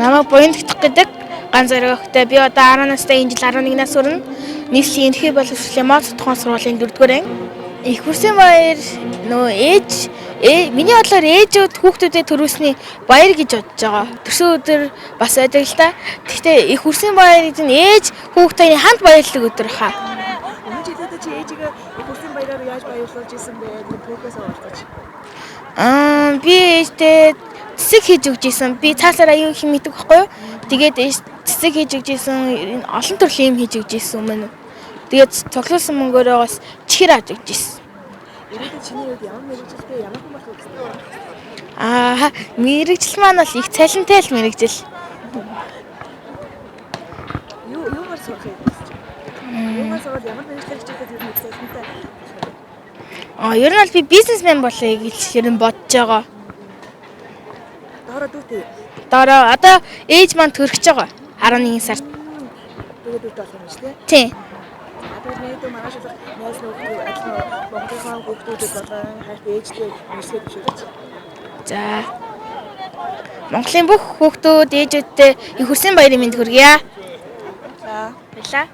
Намайг Буяндагт гэдэг ганц зэрэг охтой. Би одоо 10 настай, энэ жил 11 нас хүрнэ. Нийслэлийн Энэтхэг боловсролын мод сутхан сургуулийн 4-р анги. Эх хүрсэн баяр нөгөө ээж миний бодлоор ээжүүд хүүхдүүдэд төрүүлсний баяр гэж бодож байгаа. Төрсөн өдөр бас байдаг л та. Гэхдээ эх хүрсэн баяр гэдэг нь ээж хүүхдийн хамт баярлаг өдөр хаа. Өмнө жилүүдээ чи ээжигээ эх хүрсэн баяраар яаж баярлуулж исэн бэ? Тэр түүхээс оролцооч. Би ээжтэй цэцэг хийж өгч исэн. Би цаасаараа юу хийх мэддэг байхгүй юу? Тэгээд ээж цэцэг хийж өгч исэн. Олон төрлийн юм хийж өгч исэн өмнө. Тэгээд цуглуулсан мөнгөөрөө бас чихэр авч өгч исэн. Ирээдүйд чиний хувьд ямар мэргэжилтэй, ямар хүн болох вэ гэсэн? Мэргэжил маань бол их цалинтай л мэргэжил. Юугаар сурах юм бэ? Юугаар сурвал ямар мэргэжлээр хичээлээд ер нь их цалинтай болох вэ? Ер нь бол би бизнесмен болъё гэж ер нь бодож байгаа. Доороо дүүтэй. Доороо одоо ээж маань төрөх гэж байгаа. 11 сард. Тэгээд дүүтэй болох юм шүү дээ. Тийм. Тэгэхээр миний дүү маргааш болох найз нөхдөд адилхан Монголынхаа хүүхдүүдэд болон хайртай ээжтэй мэргэжлээ төвшүүлж. За. Монголын бүх хүүхдүүд ээжүүдтэй эх хүрсэн баярын мэнд хүргье. За. Баярлалаа.